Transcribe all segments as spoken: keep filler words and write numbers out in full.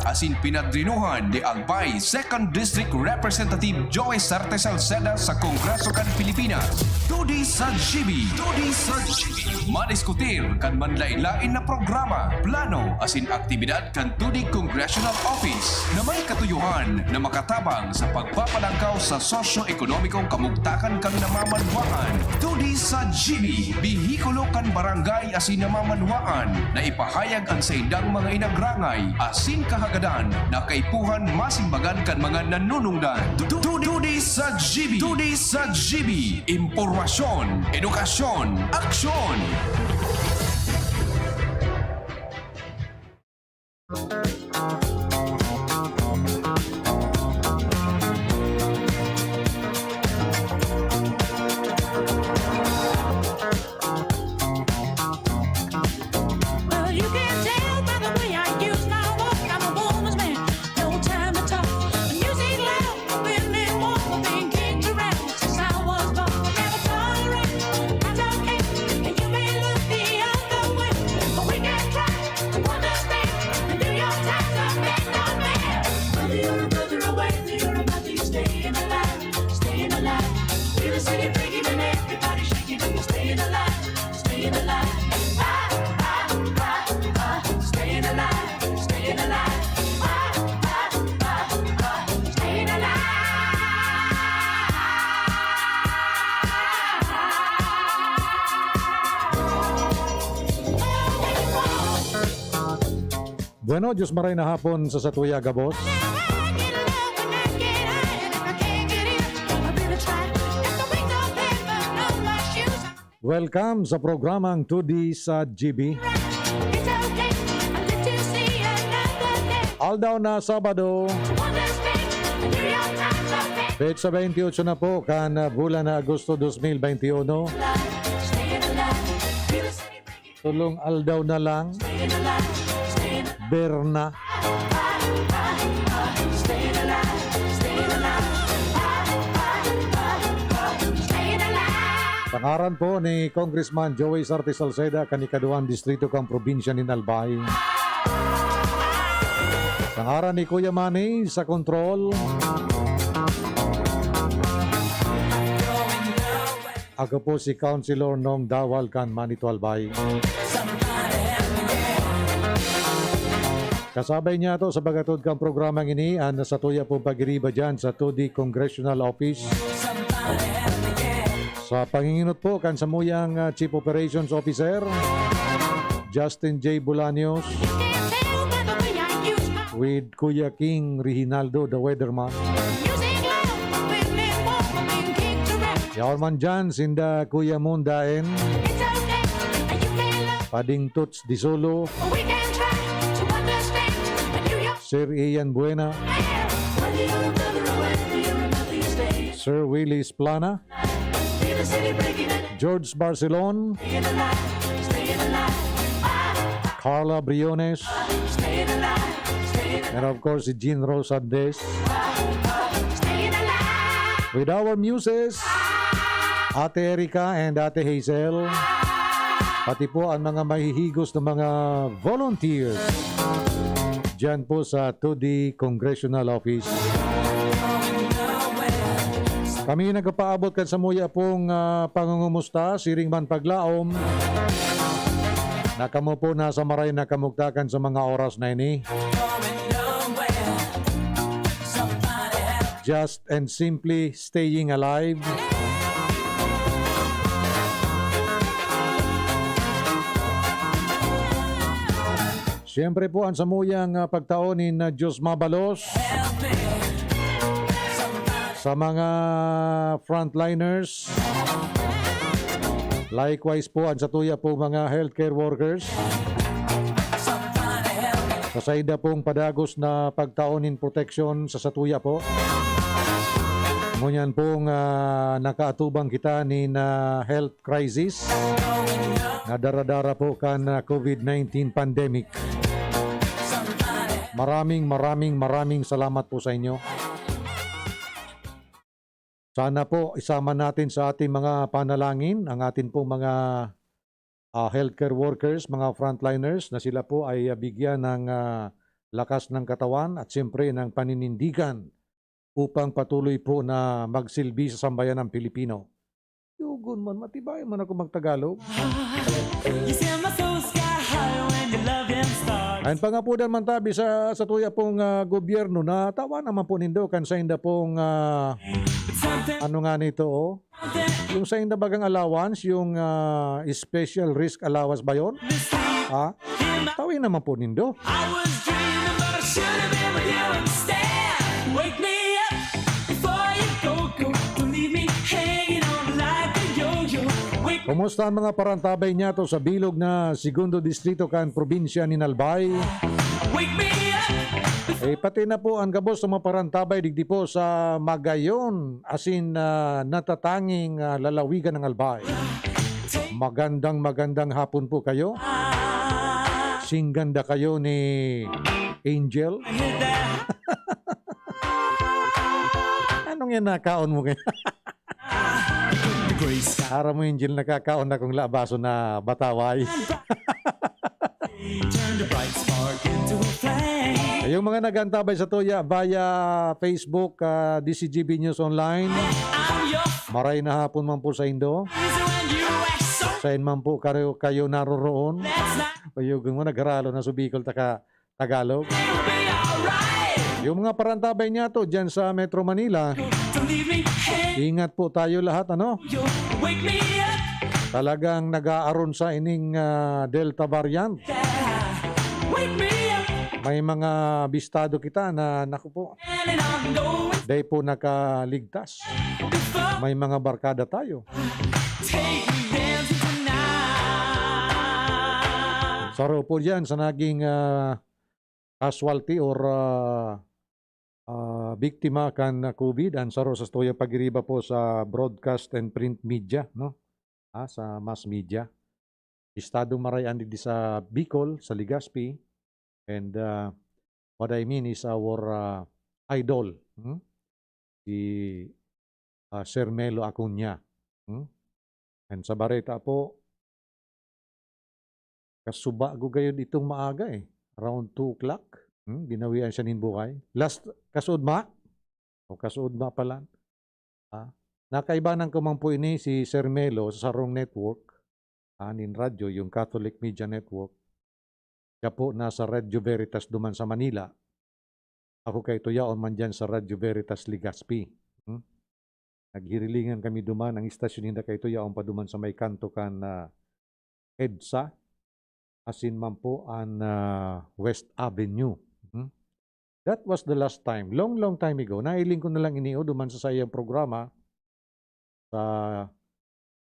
asin pinadrinuhan ni Albay Second District Representative Joey Sarte Salceda sa Kongreso kan Pilipinas. Todi sa G B. Todi sa G B. Madiskutir kan manlain-lain na programa, plano, asin aktibidad kan Todi Congressional Office na may katuyohan na makatabang sa pagpapalangkaw sa sosyo-ekonomikong kamugtakan kan namamanwaan. Todi sa G B, bihikulo kan barangay asin namamanwaan na ipahayag an saindang mga inagrangay asin kahagadan na kaipuhan masimbagan kan mga nanunungdan. Tu-, tu-, Todi sa G B. Todi sa G B. Impormasyon, edukasyon, aksyon. Well, you can tell by the way I use my walk, I'm a woman's man. No time to talk. The music loud, I've been warm, I've been kicked around since I was born. Never tolerate, I don't care, and you may look the other way, but we can try to understand and do your time to make no man. Whether you're a brother or whether you're a mother, you're staying alive, staying alive. Feel the city breaking and everybody shaking, and you're staying alive, staying alive. Ah, ah, ah, ah, staying alive, staying alive. Ah, ah, ah, ah, staying alive. Bueno, Diyos maray na hapon sa satuya gabos. Welcome sa programang Todi sa G B. Aldaw na Sabado, petsa twenty-eight na po kan bulan na Agosto dos mil twenty-one. Tulong aldaw na lang. Berna. Sa ngaran po ni Congressman Joey Sarte Salceda, kan ikaduwang distrito kan probinsya nin Albay. Sa ngaran ni Kuya Manny sa kontrol. Ako po si Councilor Nong Dawal kan Manito Albay. Kasabay niya to sa paghatod kan programang ini, an satuya pong pagiriba dyan sa Todi Congressional Office. Sa panginginot po kan samuyang, ah, Chief Operations Officer, Justin J Bolaños, with Kuya King Reginaldo, the weatherman. Yaon man dyan, sinda Kuya Moon Daen, Pading Toots Disolo, Sir Ian Buena, Sir Willie Splana, George Barcelon, Carla Briones, and of course, si Jean Rose Andes. With our muses, Ate Erica and Ate Hazel, pati po ang mga mahihigos na mga volunteers diyan po sa Todi Congressional Office. Kami nagpapaabot kan samuya pong, ah, pangungumusta, siring man paglaom, na kamo po nasa maray na kamugtakan sa mga oras na ini. Just and simply staying alive. Siyempre po, ang samuyang, ah, pagtao nin, ah, Diyos mabalos sa mga frontliners. Likewise po, ang satuya po mga healthcare workers. Sa saida pong padagos na pagtao nin proteksyon sa satuya po. Ngunyan pong, ah, nakaatubang kita nin, ah, health crisis na dara-dara po kan, ah, COVID nineteen pandemic. Maraming, maraming, maraming salamat po sa inyo. Sana po isama natin sa ating mga panalangin ang atin pong mga, ah, healthcare workers, mga frontliners na sila po ay, ah, bigyan ng, ah, lakas ng katawan at siyempre ng paninindigan upang patuloy po na magsilbi sa sambayan ng Pilipino. Yugon man, matibay man ako magtagalog. You see my soul sky high when your loving starts. Ang pangapudan man tabi sa, sa tuya pong ah, gobyerno na tawa naman po nindo kan sa inda pong ah, But something, ano nga nito, oh? something Yung sa inda bagang allowance, yung ah, special risk allowance ba yun? mystery Ha? in my Tawin naman po nindo. I was dreaming, but I should have been with you instead. Wake me up before you go, go. Don't leave me hanging on like a yo-yo. Wake Kumusta ang mga parantabay niya to sa bilog na segundo distrito kan probinsya ni Albay? Wake me up. Eh, pati na po ang gabos sa mga parantabay digdi po sa Magayon, asin ah, natatanging ah, lalawigan ng Albay. Magandang magandang hapon po kayo. Singganda kayo ni Angel. Anong yan nakaon mo kaya? Ara mo, Angel, nakakaon na kong labaso na bataway. Turn the bright spark into a flame. Yung mga nagantabay sa tuya via Facebook, ah, D C G B News Online. I'm your Maray na hapon man po sa indo. Reason when you act so. Sain man po kayo, kayo naroroon. That's not Payugon mo, nagaralo na sa Bicol, taka, Tagalog. It'll be alright. Yung mga parantabay niya to, dyan sa Metro Manila, Don't leave me hanging. Ingat po tayo lahat, ano? Yo, wake me up. Talagang nag-aaron sa ining ah, Delta variant. Yeah. Wake me up. May mga bistado kita na, naku po, And I'm going. dahil po nakaligtas. Before May mga barkada tayo. take me dancing tonight. Saro po dyan sa naging ah, casualty or ah, ah, biktima kan COVID, ang saro sa tuyang pagiriba po sa broadcast and print media, no? Ah, sa mass media. Estado Maray andi di sa Bicol, sa Legazpi, and ah, what I mean is our ah, idol, hmm? Si ah, Sir Melo Acuña. Hmm? And sa bareta po, kasuba ko gayod itong maaga eh. Around two o'clock. Hmm? Ginawian siya nin buhay. Last, kasuodma? O kasuodma pala. Ah, nakaibanan ko man po ini si Sir Melo sa sarong network, ah, nin radyo, yung Catholic Media Network. Siya po nasa Radyo Veritas duman sa Manila. Ako kaito yaon man dyan sa Radyo Veritas Legazpi. Hmm? Naghirilingan kami duman, ang istasyon ninda kaito yaon pa duman sa may kanto kan ah, EDSA, asin man po an ah, West Avenue. Hmm? That was the last time, long, long time ago. Nailing ko na lang ini, oh, duman sa saiyang programa sa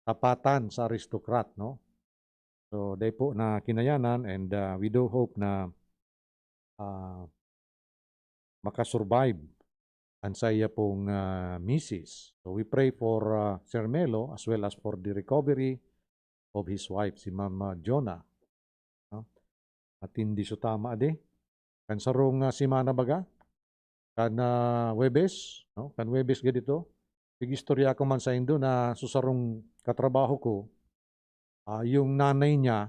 Tapatan sa Aristocrat, no? So, dai po na kinayanan, and ah, we do hope na ah, makasurvive an saiya pong ah, misis. So, we pray for ah, Sir Melo as well as for the recovery of his wife, si Ma'am ah, Jonah. No? Matindi so tama di. Kan sarong ah, semana baga, kan ah, Huwebes, no? Kan Huwebes gadito, igistorya ko man saindo na sa sarong katrabaho ko, ah, yung nanay niya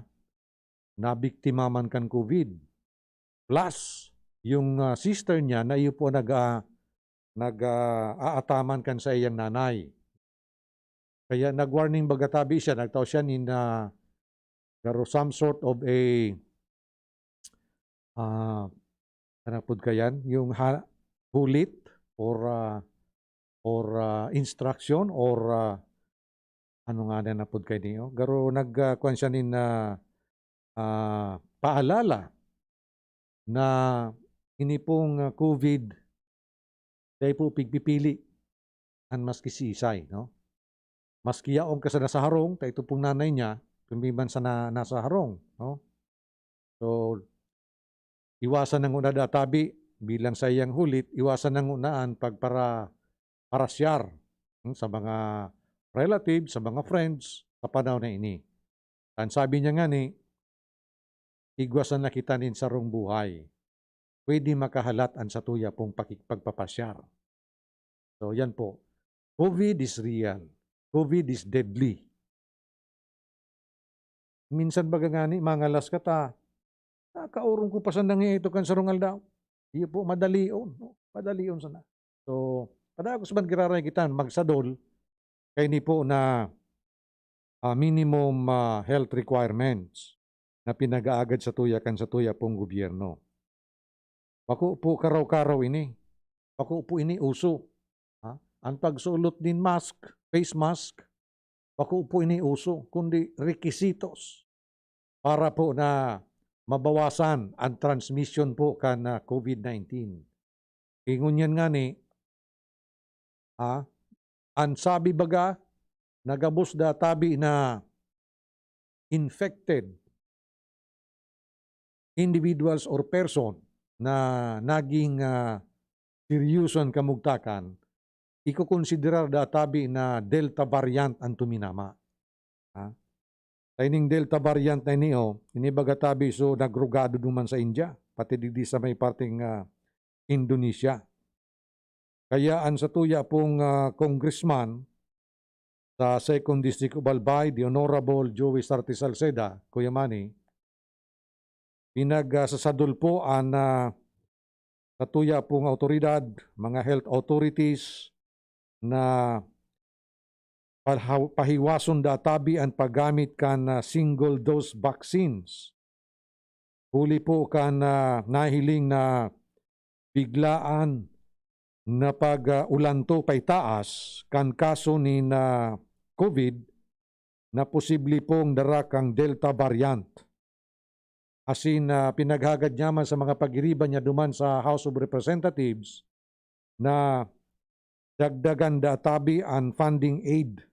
nabiktima man kan COVID. Plus, yung ah, sister niya na iyo po nag, ah, nag, ah, aataman kan saiyang nanay. Kaya nag-warning baga tabi siya, nagtao siya nin ah, garo some sort of a ah, ano pod kayan, yung ha, hulit or ah, or ah, instruction or ah, ano nga na napod kayo niyo? Garo nag ah, kuwan siya nin ah, ah, paalala na ini pong ah, COVID, dai po pigpipili an maski siisay, no? Maski yaon ka sa nasa harong, ta ito pong nanay niya, kung di man sa na, nasa harong, no? So, iwasan na nguna da tabi bilang saiyang hulit, iwasan na nguna an pagpara, parasyar, hmm, sa mga relative, sa mga friends, sa panahon na ini. An sabi niya ngani, igwa sana kita nin sarong buhay. Pwede makahalat an satuya pong pakik-, pagpapasyar. So, yan po. COVID is real. COVID is deadly. Minsan baga ngani, mangalas ka ta, "Ah, kaurong ko pa sana nga ito kan sarong aldaw." Iyo po, madalion, no? Madalion sana. So, padagos man giraray kita magsadol kaini po na, ah, minimum, ah, health requirements na pinag-aagad satuya kan satuya pong gobyerno. Bako po karaw-karaw ini. Bako po ini uso. Ha? An pagsulot nin mask, face mask, bako po ini uso, kundi requisitos para po na mabawasan an transmission po kan, ah, COVID nineteen. Ingon yan ngani, ah, an sabi baga na gabos da tabi na infected individuals or person na naging, ah, seryoso an kamugtakan, ikokonsiderar da tabi na Delta variant an tuminama. Ha? Sa ining Delta variant na ini, oh, ini baga tabi so nagrugado duman sa India, pati digdi sa may parteng, ah, Indonesia. Kaya an satuya pong, ah, congressman sa Second District of Albay, the Honorable Joey Sarte Salceda, Kuya Manny, pinag, ah, sasadol po an, ah, satuya pong awtoridad, mga health authorities, na pahaw-, pahiwason da tabi an paggamit kan, ah, single-dose vaccines. Huli po kan, ah, nahiling na biglaan na pag, ah, ulanto paitaas kan kaso nin, ah, COVID na posible pong dara kan Delta variant. Asin, ah, pinaghagad niya man sa mga pagiriba niya duman sa House of Representatives na dagdagan da tabi an funding aid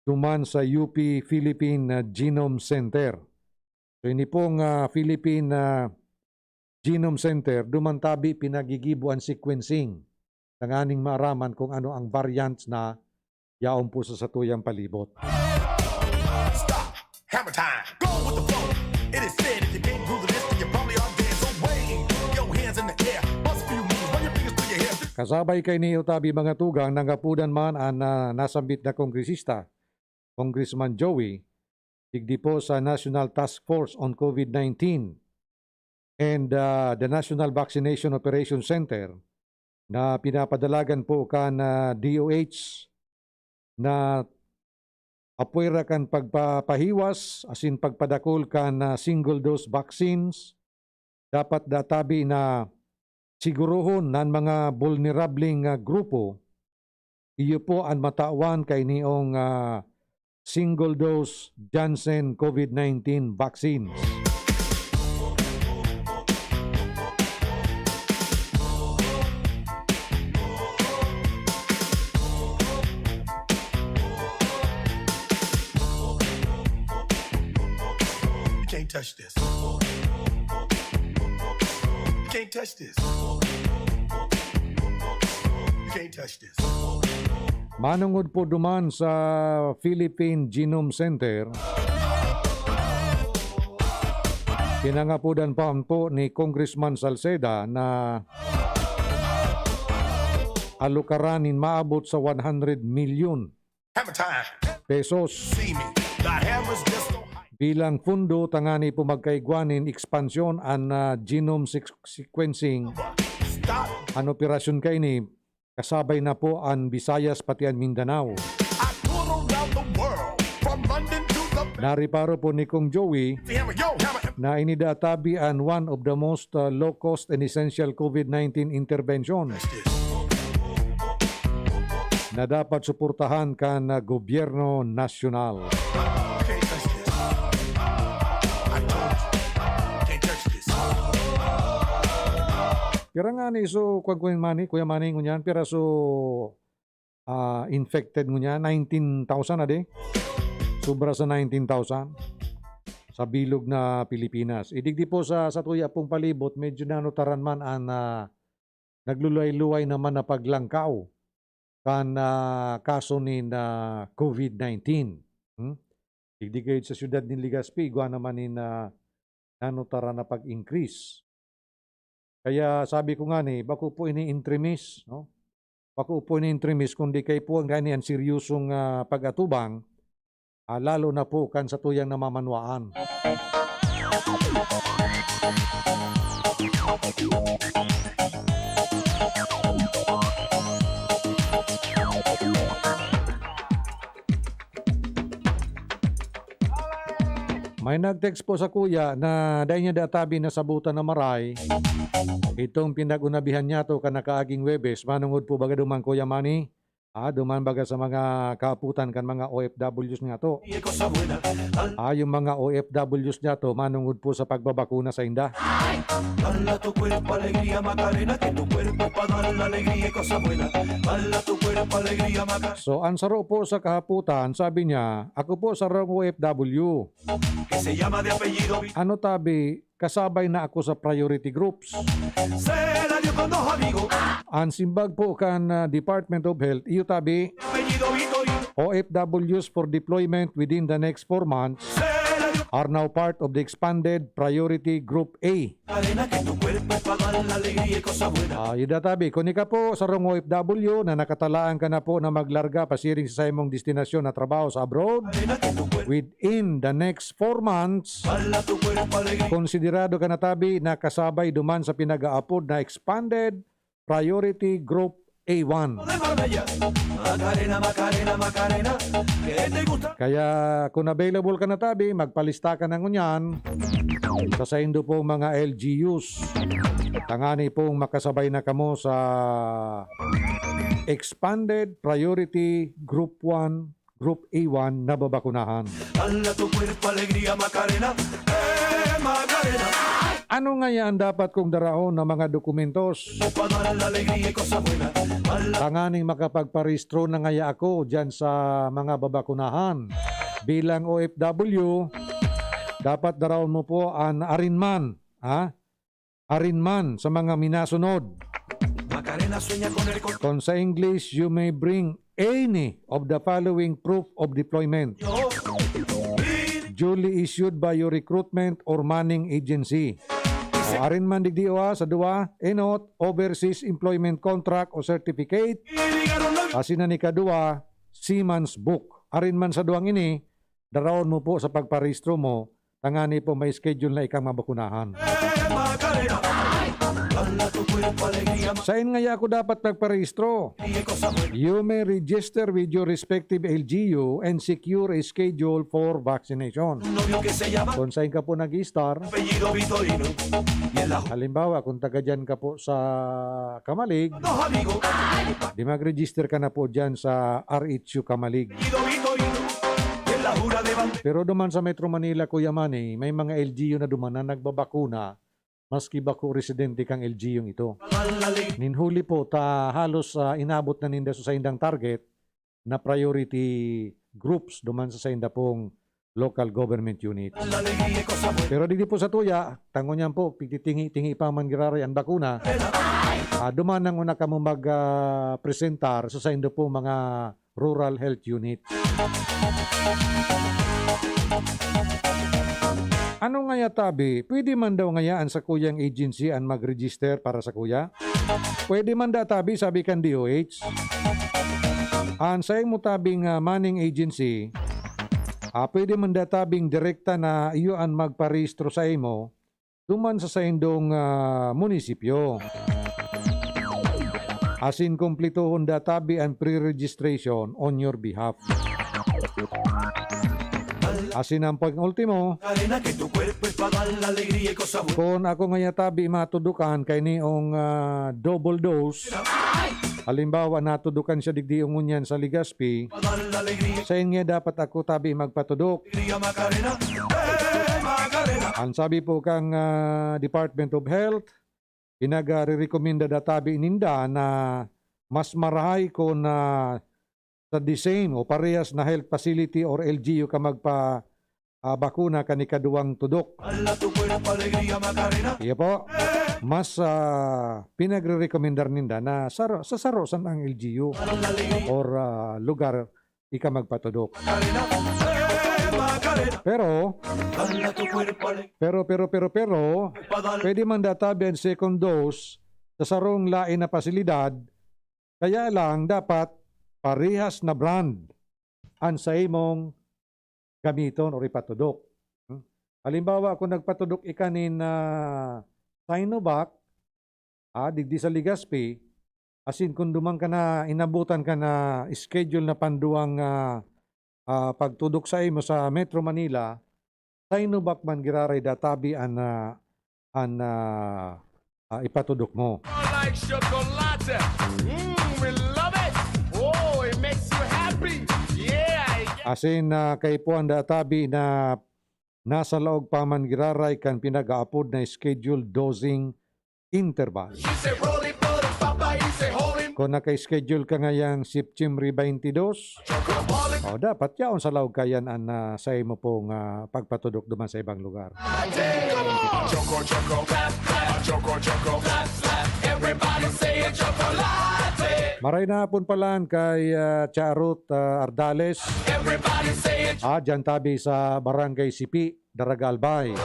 duman sa U P Philippine, ah, Genome Center. So, ini pong, ah, Philippine, ah, Genome Center, duman tabi pinagigibo an sequencing tanganing maaraman kung ano ang variants na yaon po sa satuyang palibot. Stop! Hammer time! Go with the flow! It is said if you can't groove to this, then you probably are dead. So wave your hands in the air, bust a few moves, run your fingers through your hair. Kasabay kaini tabi, mga tugang, nangapodan man an, ah, nasambit na kongresista, Congressman Joey, digdi po sa National Task Force on COVID nineteen and, ah, the National Vaccination Operation Center na pinapadalagan po kan, ah, D O H na apwera kan pagpapahiwas asin pagpadakul kan, ah, single-dose vaccines, dapat da tabi na sigurohon na an mga bulnerableng, ah, grupo, iyo po an matawan kainiyong, ah, single-dose Janssen COVID nineteen vaccines. You can't touch this. You can't touch this. You can't touch this. Manongod po duman sa Philippine Genome Center, pinangapodan pa po ni Congressman Salceda na alukaran nin maabot sa one hundred milyon Hammer time. Pesos See me. The hammer's just so high. Bilang pundo tangani po magkaigwa nin ekspansyon an, ah, genome seq-, sequencing. Stop. An operasyon kaini, kasabay na po an Visayas pati an Mindanao. I tour around the world, from London to the Nariparo po ni Kong Joey Hammer, yo, hammer. Na ini da tabi an one of the most, ah, low-cost and essential COVID nineteen intervention Touch this. Na dapat suportahan kan, ah, gobyerno nasyonal. Can't touch this. I told you. Can't touch this. Pira ngani so, kwan ko yung money, Kuya Manny, ngunyan, pira so, ah, infected ngunyan? Nineteen thousand na di? Sobra sa nineteen thousand sa bilog na Pilipinas. Idigdi po sa, sa tuya pong palibot, medyo nanutaran man ang, ah, nagluluway-luway naman na paglangkaw kan, ah, kaso nin, ah, COVID nineteen. Hmm? Digdi gayud sa siyudad nin Legazpi, igwa naman nin, ah, nanutaran na pag-increase. Kaya sabi ko ngani, bako po ini intremis, no? Bako po ini intremis, kundi kay po ang gani an seryosong, ah, pag-atubang, ah, lalo na po kan satuyang namamanwaan. May nag-text po sa kuya na dai niya da tabi nasabutan na maray itong pinag-unabihan niya to kan nakaaging Huwebes. Manongod po baga duman, Kuya Manny? Ah, duman baga sa mga kaaputan kan mga O F Ws nga to. Ah, yung mga O F Ws niya to, manongod po sa pagbabakuna sa inda. Dala tu cuerpo alegría, Macarena, que tu cuerpo es pa dar la alegría y cosa buena. Dala tu cuerpo alegría, Macarena. So, ang saro po sa kahaputan, sabi niya, "Ako po sarong O F W." Que se llama de apellido Vi- Ano tabi, kasabay na ako sa priority groups. Se la dio con dos amigos. Ang simbag po kan, ah, Department of Health, iyo tabi, Apellido Vitorino. O F Ws for deployment within the next four months Se la dio are now part of the expanded priority group A. Arena que tu cuerpo es pa dar la alegría y cosa buena. Ah, iyo da tabi, kung ika po sarong O F W na nakatalaan ka na po na maglarga pasiring sa saimong destinasyon na trabaho sa abroad, Arena que tu cuerpo within the next four months, Dala tu cuerpo alegría. Konsiderado ka na tabi na kasabay duman sa pinag-aapod na expanded priority group A one. De Marbella. Macarena, Macarena, Macarena. Que te gusta. Kaya kung available ka na tabi, magpalista ka na ngunyan sa saindo pong mga L G Us. Tangani pong makasabay na kamo sa expanded priority group one, Group A one na babakunahan. Dala tu cuerpo alegría, Macarena, eh, Macarena. Ano ngaya ang dapat kong daraon na mga dokumentos? Pa dar la alegría y cosa buena. Dala Tanganing makapagparehistro na ngaya ako diyan sa mga babakunahan. Bilang O F W, dapat daraon mo po an arin man, ha? Arin man sa mga minasunod. Macarena sueña con el con- Kung sa English, you may bring any of the following proof of deployment. Yo, Duly issued by your recruitment or manning agency. O arin man digdi o, ah, sa duwa, enot, overseas employment contract o certificate. Asin an ikaduwa, seaman's book. Arin man sa duwang ini, daraon mo po sa pagparehistro mo, tangani po may schedule na ikang mabakunahan. Sain ngaya ako dapat magparehistro? You may register with your respective L G U and secure a schedule for vaccination. Kung sain ka po nag-i-star, halimbawa, kung taga dyan ka po sa Camalig, di mag-register ka na po dyan sa R H U Camalig. Pero duman sa Metro Manila, Kuya Manny, may mga L G U na duman na nagbabakuna, maski bako residente kang L G U ito. Nin huli po, ta halos, ah, inabot na ninda sa saindang target na priority groups duman sa sainda pong local government unit. Pero digdi po sa tuya, tango niyan po, pigtitingi-tingi pa man giraray an bakuna. Ah, duman nang una kamo mag, ah, presentar sa saindo pong mga rural health unit. Ano ngaya tabi, pwede man daw ngaya an sakuyang agency an mag-register para sakuya? Pwede man da tabi, sabi kan D O H. An saimo tabing, ah, manning agency, ah, pwede man da tabing direkta na iyo an magparehistro saimo duman sa saindong, ah, munisipyo. Asin kumplitohon da tabi an pre-registration on your behalf. Asin ang pang-ultimo, kun ako ngaya tabi matudukan kay niong, ah, double dose, halimbawa, natudukan siya digdi ngunyan sa Legazpi, sain nga dapat ako tabi magpatudok? Ang sabi po kang, ah, Department of Health, pinagrerekomenda da tabi ninda na mas marahay kun, ah, sa the same o parehas na health facility or L G U ka magpa, ah, bakuna kan ikaduwang tudok. Iyo po, mas, ah, pinagrerekomendar ninda na saro, sa saro san ang L G U or, ah, lugar ika magpatudok. Pero, pero, pero, pero, pero, pwede man da tabi an second dose sa sarong lain na pasilidad, kaya lang dapat parehas na brand an saimong gamiton or ipatudok. Hmm? Halimbawa, kung nagpatudok ika nin, ah, Sinovac, ah, digdi sa Legazpi, asin kun duman ka na, inabutan ka na schedule na panduwang, ah, ah, pagtudok saimo sa Metro Manila, Saino ba man giraray da tabi an, ah, an, ah, ah, ipatudok mo? Like chocolate. Mm, we love it. Oh, it makes you happy. Yeah. Asin na kaipuhan da tabi na nasa laog pa man giraray kan pinag-aapod na scheduled dosing interval. She said, roll it, roll it, Papa. He said, hold it. Kung naka-schedule ka ngayang September twenty-two, Chocoholic. O, dapat yaon sa laog kayan an, ah, sa imo pong, ah, pagpatudok duman sa ibang lugar. Choco, choco, clap, clap. Choco, choco, clap, clap. Everybody say a chocolate. Maray na hapon palan kay, ah, Charot, ah, Ardales. Everybody say a Ah, dyan tabi sa Barangay Sipi, Daraga Albay.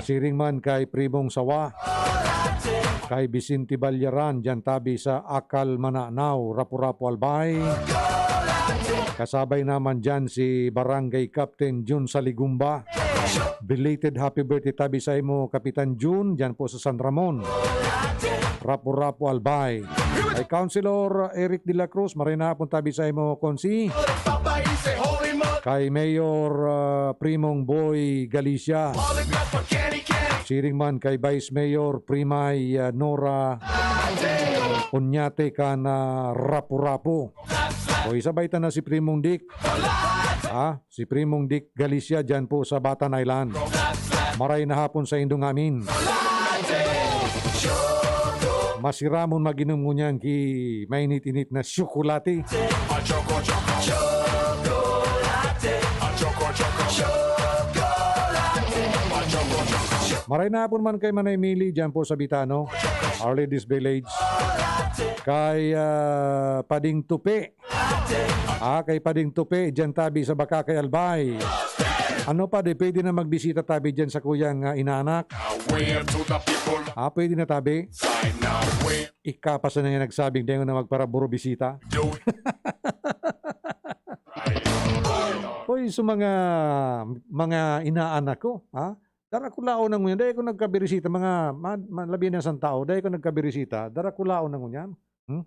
Siring man kay Primong Sawa. Kay Vicente Ballaran, dyan tabi sa Akal Mananaw, Rapu-Rapu Albay. Kasabay naman dyan si Barangay Captain Jun Saligumba. Belated happy birthday tabi sa imo, Kapitan Jun, dyan po sa San Ramon. Rapu-Rapu Albay. Kay Councilor Eric de la Cruz, maray na hapon tabi sa imo, Konsi. Papa, he said, hold him up. Kay Mayor, ah, Primong Boy Galicia. Hold it up for Kenny, Kenny. Siring man kay Vice Mayor Primay, ah, Nora Unyate kan, ah, Rapu-Rapu. O, isabay ta na si Primong Dick. Ha? Si Primong Dick Galicia dyan po sa Batan Island. Maray na hapon sa indong amin. Masiramon mag-inom ngunyan ki mainit-init na tsokolate. A choco, choco. Chocolate. A choco, choco. Chocolate. A choco, choco. Maray na hapon man kay Manay Mili dyan po sa Bitano, Our Lady's Village. Kay, ah, Pading Tupi. Ah, kay Pading Tupi, dyan tabi sa Bakakay Albay. Ano pa, di pwede na magbisita tabi dyan sa kuyang, ah, inaanak? Wave to the people. Ah, pwede na tabi? Sign now, wave. Ikapas na niya nagsabing, "Dahil na magparaburo bisita." Do it. Hoy, so mga, mga inaanak ko, ha? Darakulaon na ngunyan. Dahil ko nagkabirisita, mga ma-, ma-, labi na santao, dahil ko nagkabirisita, darakulaon na ngunyan. Hmm?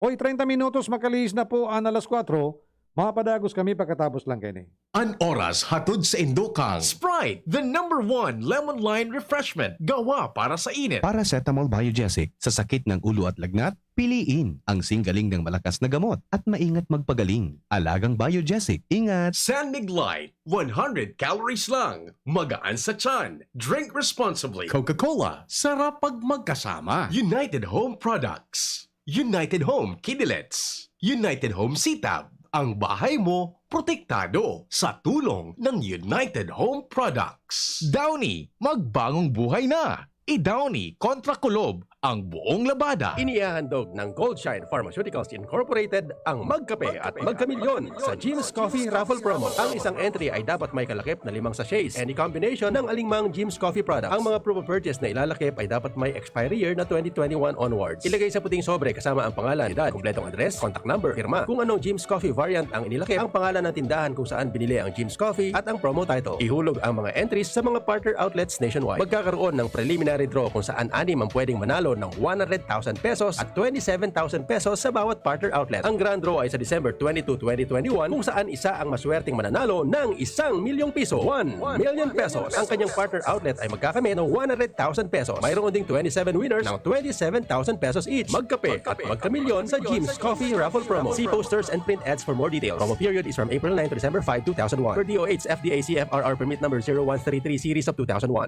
Hoy, treinta minutos, makalihis na po an alas kwatro. Mapadagos kami pagkatapos lang kaini. An oras hatod sa Indokang Sprite, the number one lemon lime refreshment, gawa para sa init. Paracetamol Biogesic, sa sakit ng ulo at lagnat, piliin ang singgaling ng malakas na gamot at maingat magpagaling. Alagang Biogesic, ingat! San Mig Light, one hundred calories lang, magaan sa tiyan. Drink responsibly. Coca-Cola, sarap pag magkasama. United Home Products. United Home Kidilets. United Home Sitab. Ang bahay mo, protektado sa tulong ng United Home Products. Downy, magbangong buhay na. I-Downy kontra kulob ang buong labada. Inihahandog ng Goldshine Pharmaceuticals Incorporated ang Magkape at Magkamilyon sa Jim's Coffee Raffle Promo. Ang isang entry ay dapat may kalakip na limang sachets. Any combination ng alingmang Jim's Coffee product. Ang mga proof of purchase na ilalakip ay dapat may expiry year na twenty twenty-one onwards. Ilagay sa puting sobre kasama ang pangalan, edad, kompletong address, contact number, pirma. Kung anong Jim's Coffee variant ang inilakip, ang pangalan ng tindahan kung saan binili ang Jim's Coffee at ang promo title. Ihulog ang mga entries sa mga partner outlets nationwide. Magkakaroon ng preliminary draw kung saan anim ang pwedeng manalo ng one hundred thousand pesos at twenty-seven thousand pesos sa bawat partner outlet. Ang grand draw ay sa December twenty-two, twenty twenty-one, kung saan isa ang maswerteng mananalo ng isang milyong piso, one million pesos. Ang kanyang partner outlet ay magkakamit ng one hundred thousand pesos. Mayroon ding twenty-seven winners ng twenty-seven thousand pesos each. Magkape at magkamilyon sa Jim's Coffee Raffle Promo. See posters and print ads for more details. Promo period is from April nine to December five, two thousand one. Per D O H F D A C F R R permit number zero one three three series of two thousand one.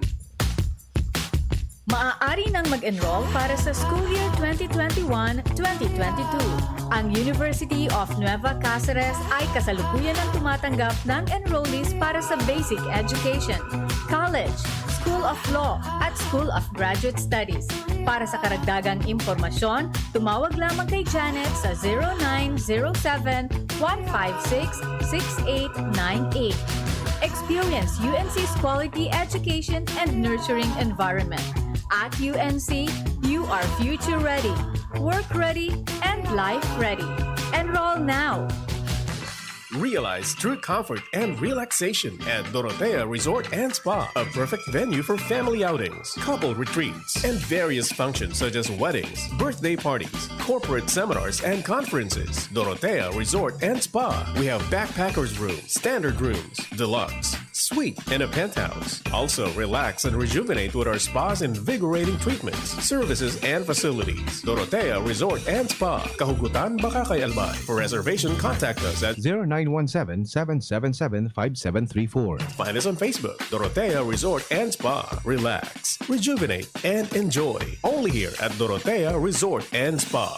Maaari nang mag-enroll para sa school year twenty twenty-one, twenty twenty-two. Ang University of Nueva Cáceres ay kasalukuyan ang tumatanggap ng enrollees para sa basic education, college, School of Law, at School of Graduate Studies. Para sa karagdagang impormasyon, tumawag lamang kay Janet sa zero nine zero seven, one five six, six eight nine eight. Experience U N C's quality education and nurturing environment. At U N C, you are future ready, work ready, and life ready. Enroll now! Realize true comfort and relaxation at Dorotea Resort and Spa, a perfect venue for family outings, couple retreats, and various functions such as weddings, birthday parties, corporate seminars, and conferences. Dorotea Resort and Spa. We have backpackers room, standard rooms, deluxe, week in a penthouse. Also, relax and rejuvenate with our spa's invigorating treatments, services, and facilities. Dorotea Resort and Spa, Kahugutan, Bacacay, Albay. For reservation, contact us at zero nine one seven, seven seven seven, five seven three four. Find us on Facebook, Dorotea Resort and Spa. Relax, rejuvenate, and enjoy. Only here at Dorotea Resort and Spa.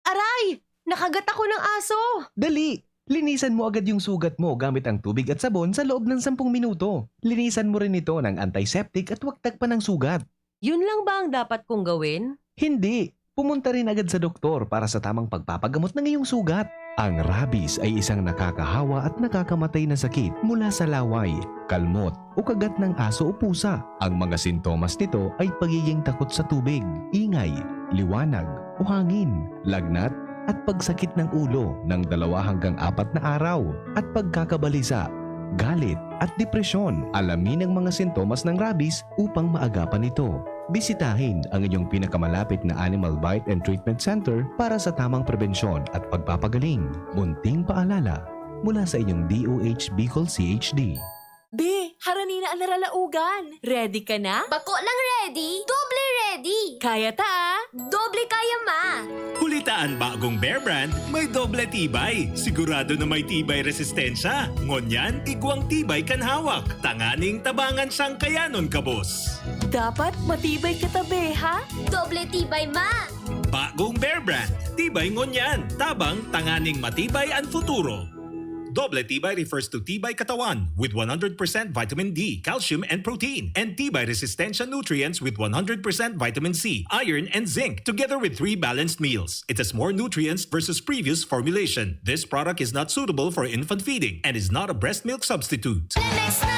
Aray! Nakagat ako ng aso! Dali! Linisan mo agad yung sugat mo gamit ang tubig at sabon sa loob ng sampung minuto. Linisan mo rin ito ng antiseptic at huwag tagpan ng sugat. Yun lang ba ang dapat kong gawin? Hindi! Pumunta rin agad sa doktor para sa tamang pagpapagamot ng iyong sugat. Ang rabies ay isang nakakahawa at nakakamatay na sakit mula sa laway, kalmot, o kagat ng aso o pusa. Ang mga sintomas nito ay pagiging takot sa tubig, ingay, liwanag, o hangin, lagnat, at pagsakit ng ulo ng dalawa hanggang apat na araw, at pagkakabalisa, galit, at depresyon. Alamin ang mga sintomas ng rabies upang maagapan ito. Bisitahin ang inyong pinakamalapit na Animal Bite and Treatment Center para sa tamang prebensyon at pagpapagaling. Munting paalala mula sa inyong D O H Bicol C H D. Be, harani na an naralaogan. Ready ka na? Bako lang ready, doble ready. Kaya ta, ah. Doble kaya, ma. Huli ta an bagong Bear Brand, may doble tibay. Sigurado na may tibay resistensya. Ngunyan, igwang tibay kan hawak. Tanganing tabangan siyang kayanon, kabos. Dapat matibay ka ta, be, ha? Doble tibay, ma. Bagong Bear Brand, tibay ngunyan, tabang tanganing matibay an futuro. Doble tibay refers to tibay katawan with one hundred percent vitamin D, calcium, and protein, and tibay resistensya nutrients with one hundred percent vitamin C, iron, and zinc, together with three balanced meals. It has more nutrients versus previous formulation. This product is not suitable for infant feeding and is not a breast milk substitute. Lemex na!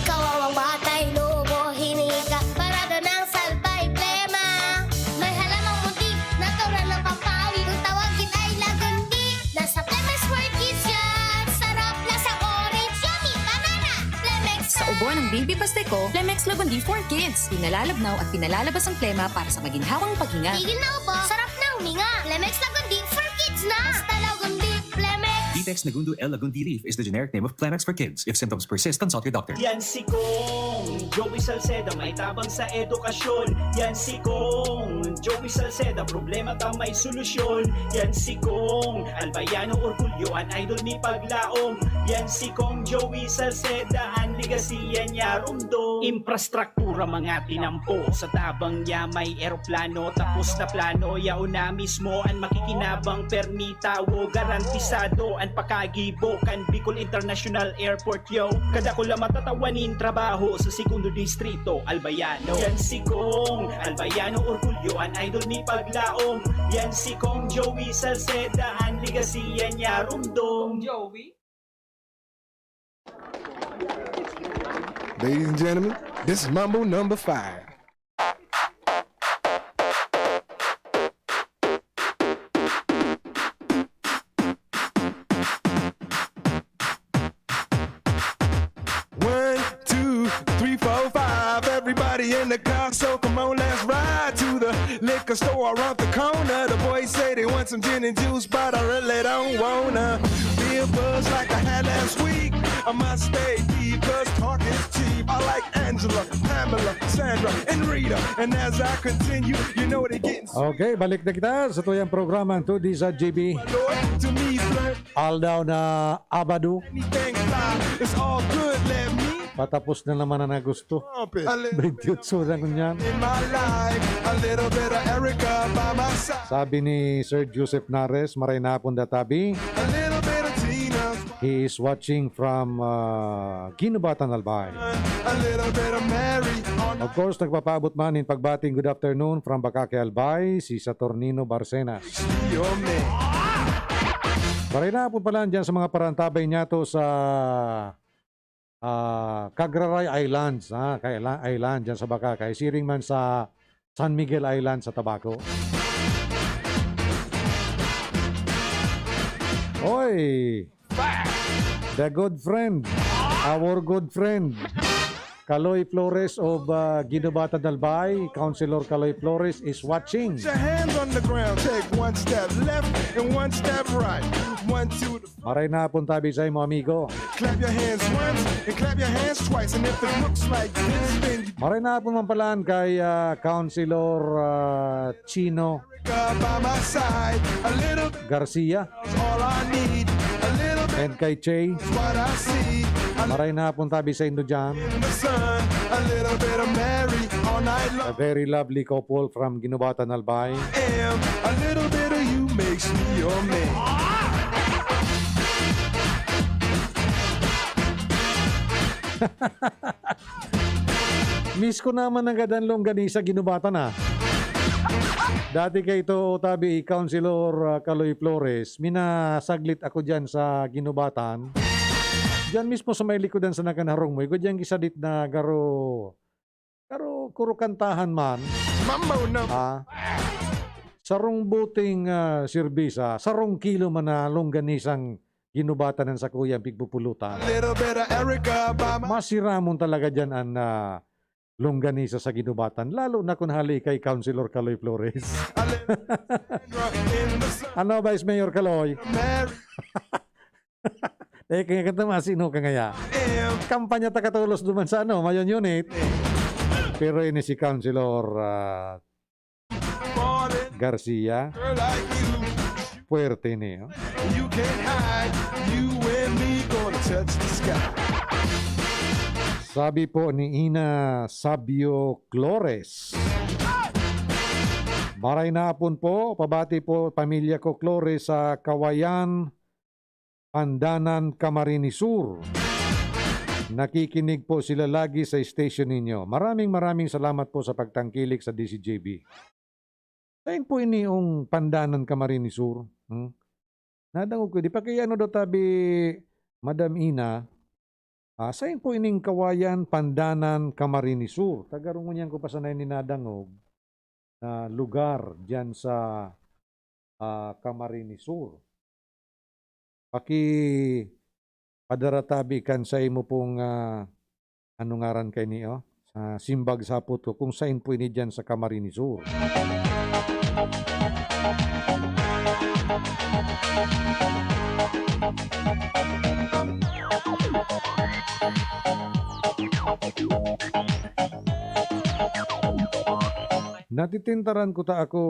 Kawawang batay, lobo, hinika, parada ng salbay, plema. May halamang muntik, natural na pampawi. Kung tawagin ay lagundi, nasa Lemex for Kids yan. Sarap, lasang orange, yummy, banana. Lemex Sa ubo ng baby pasteco, Lemex Lagundi for Kids. Pinalalabnaw at pinalalabas ang plema para sa maginhawang paghinga. Tigil na ubo, sarap na huminga. Lemex Lagundi for Kids na. Basta Lagundi, Lemex. Vitex Nagundo L Lagundi Leaf is the generic name of Clemex for Kids. If symptoms persist, consult your doctor. Yan si Kong Joey Salceda, may tabang sa edukasyon. Yan si Kong Joey Salceda, problema ta may solusyon. Yan si Kong Albayano Orgulyo, an idol ni paglaom. Yan si Kong Joey Salceda, an legacy yan niya rumdom. Infrastruktura mga tinampo, sa tabang niya may eroplano, tapos na plano, yaon na mismo an makikinabang, permi tawo, garantisado an pakagibo kan Bicol International Airport, yo. Kadakula matatawa nin trabaho sa Segundo Distrito, Albayano. Yan si Kong Albayano Orgulyo, an idol ni paglaom. Yan si Kong Joey Salceda, an legacy yan niya rumdom. Joey? Ladies and gentlemen, this is Mambo number five. One, two, three, four, five. Everybody in the car, so come on, let's ride to the liquor store around the corner. The boys say they want some gin and juice, but I really don't wanna be a buzz like I had last week. I must stay deep, cause talk is cheap. I like Angela, Pamela, Sandra, and Rita. And as I continue, you know they getting sweet. Okay, balik na kita sa tuyang programang Two D sa G B. My lord, to me, flirt Aldaw na Abado. Anything fly, it's all good, let me Patapos na naman ang Agosto. Open. A little bit of Bentiyotso na ngunyan. In my life, a little bit of Erica by my side. Sabi ni Sir Joseph Nares, maray na hapon, Databi. A little bit of Tina. He is watching from, uh, Guinobatan, Albay. A little bit of Mary on Of course, nagpapaabot man nin pagbating good afternoon from Bacacay, Albay, si Saturnino Barcenas. Your man. Maray na hapon pala dyan sa mga parantabay niyato sa, ah, Cagraray Islands, ah, kay Isla-, Island dyan sa Bacacay. Siring man sa San Miguel Island sa Tabaco. Oy! The good friend. Our good friend. Kaloy Flores of, uh, Guinobatan, Albay. Councilor Kaloy Flores is watching. Put your hands on the ground, take one step left and one step right. One, two, Maray na hapon tabi sa imo, amigo. Clap your hands once and clap your hands twice. And if it looks like this, then you Maray na hapon man palaan kay, ah, Councilor, ah, Chino By my side, a little bit Garcia is all I need. A little bit and kay Che. Is what I see. A Maray na hapon tabi sa indo dyan. In the sun, a little bit of Mary all night long. A very lovely couple from Guinobatan, Albay. Am. A little bit of you makes me your man. Miss ko naman ang gadan longganisa Guinobatan, ah. Dati kay ito, tabi, Councilor, ah, Kaloy Flores, minasaglit ako dyan sa Guinobatan. Dyan mismo sa may likodan sa Nagan Harong mo, igwa dyan gisadit na garo, garo kurukantahan man. Mambo number Ah, sarong buting, ah, sirbisa, sarong kilo man na longganisang Guinobatan ang sakuyang pigpupulutan. Little bit of Erica by my Masiramon talaga dyan ang, ah, longganisa sa Guinobatan, lalo na kun hali kay Councilor Kaloy Flores. A little Sandra in the sun. Ano, Vice Mayor Kaloy? Mary Eh, kaya ka tama, sino ka ngaya? Am. Kampanya ta katolos duman sa ano, Mayon Unit. Pero ini si Councilor, ah, Falling Garcia. Girl like you. Puwerte ini, oh. You can't hide. You and me gonna touch the sky. Sabi po ni Ina Sabio Flores, "Maray na hapon po, pabati po pamilya ko Flores sa Kawayan, Pandanan, Camarines Sur. Nakikinig po sila lagi sa station ninyo. Maraming, maraming salamat po sa pagtangkilik sa D C J B." Sain po ini yung Pandanan, Camarines Sur? Hmm? Nadangog ko, di pa kaya ano daw tabi, Madam Ina, ah, sain po ining Kawayan, Pandanan, Camarines Sur? Taga Rungunyan ko pa sana ini nadangog na lugar diyan sa, ah, Camarines Sur. Pakipadara tabi kan sa imo pong, ah, ano ngaran kaini, oh? Sa simbag sa hapot ko, kung sain po ini diyan sa Camarines Sur. Natitintaran ko ta ako,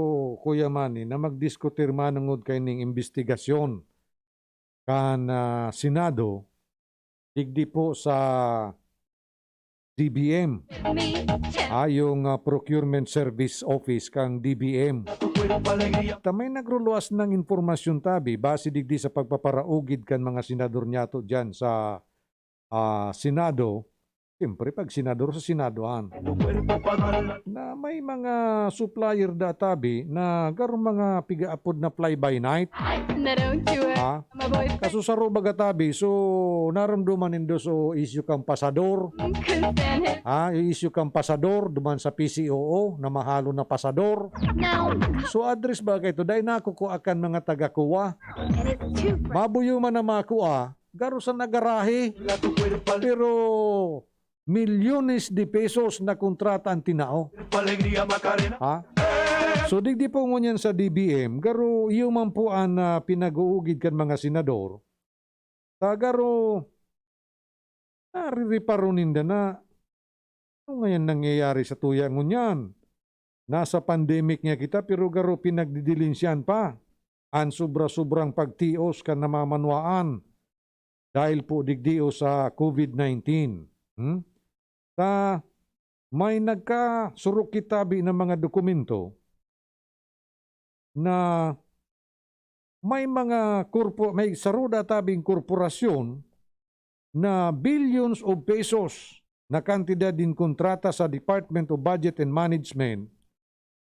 Kuya Manny, na magdiskutir manongod kaining imbestigasyon kan, ah, Senado, digdi po sa D B M. Ah, yung, ah, Procurement Service Office kan D B M. Ta may nagruluwas ng impormasyon tabi, base digdi sa pagpaparaugid kan mga senador niyato diyan sa, ah, Senado. Siyempre, pag senador sa Senadoan, na may mga supplier da tabi na garo mga pigaapod na fly by night. Na don't you worry, Ha? my boyfriend Kaso sa Ruba gatabi, so naramdaman nindo so issue kang pasador. Cause then it Ha? Yung issue kang pasador, duman sa P C O O, na mahalo na pasador. No. So address ba kayo? Dahil nakukuha kan mga taga-kuha. That is too fresh. Mabuyo man na makuha, garo sa nagarahe. Pero milyones de pesos na kontrata ang tinao. Ha? So, digdi po ngunyan sa D B M, garo iyo man po an, ah, pinag-uugid kan mga senador. Ta garo, narireparo ninda na, ano ngayon nangyayari sa tuya ngunyan? Nasa pandemic nga kita, pero garo pinagdidilinsyan pa an sobra-sobrang pagtios kan namamanwaan dahil po digdi o sa COVID nineteen. Hmm? Ta may nagkasurok kitabi ng mga dokumento na may mga korpo-, may saruda tabing korporasyon na billions of pesos na kantidad din kontrata sa Department of Budget and Management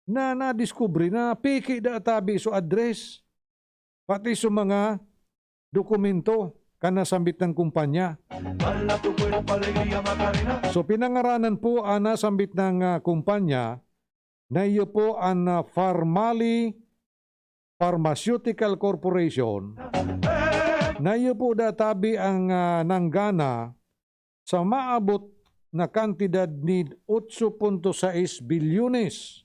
na nadiskubre na peke da tabi so address, pati so mga dokumento kan nasambit ng kumpanya. So, pinangaranan po ang nasambit ng, ah, kumpanya na iyo po ang, ah, Farmali Pharmaceutical Corporation, na iyo po databi ang, ah, nanggana sa maabot na kantidad nin otso punto sais bilyones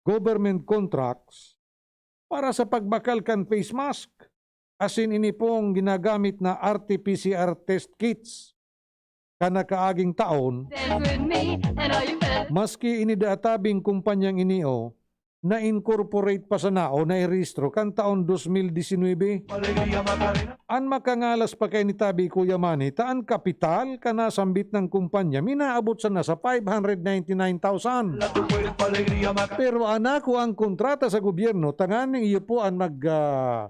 government contracts para sa pagbakal kan face mask, asin ini pong ginagamit na R T P C R test kits kan nakaaging taon, Dance with me and all your friends. Maski ini daa tabing kumpanyang ini, o, na-incorporate pa sana o nairehistro kan taon dos mil disinuybe. An makangalas pa kaini tabi, Kuya Manny, ta an kapital kan nasambit na kumpanya minaabot sana sa five hundred ninety-nine thousand. Pero an nakuang kontrata sa gobyerno, tanganing iyo po an mag, ah,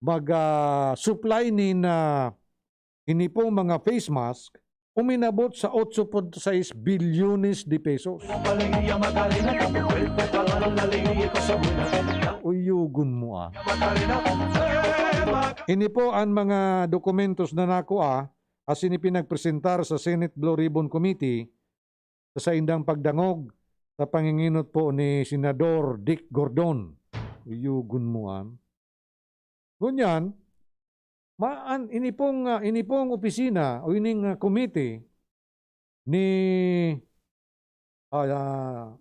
mag, ah, supply nin, ah, ini pong mga face mask, uminabot sa otso punto sais bilyones de pesos. Uyugon mo, ah. Ini po an mga dokumentos na nakua asin ipinagpresentar sa Senate Blue Ribbon Committee sa saindang pagdangog sa panginginot po ni Senador Dick Gordon. Uyugon mo, ah. Ngunyan, maan, ini pong, ah, ini pong opisina o ining, ah, komite ni, ah,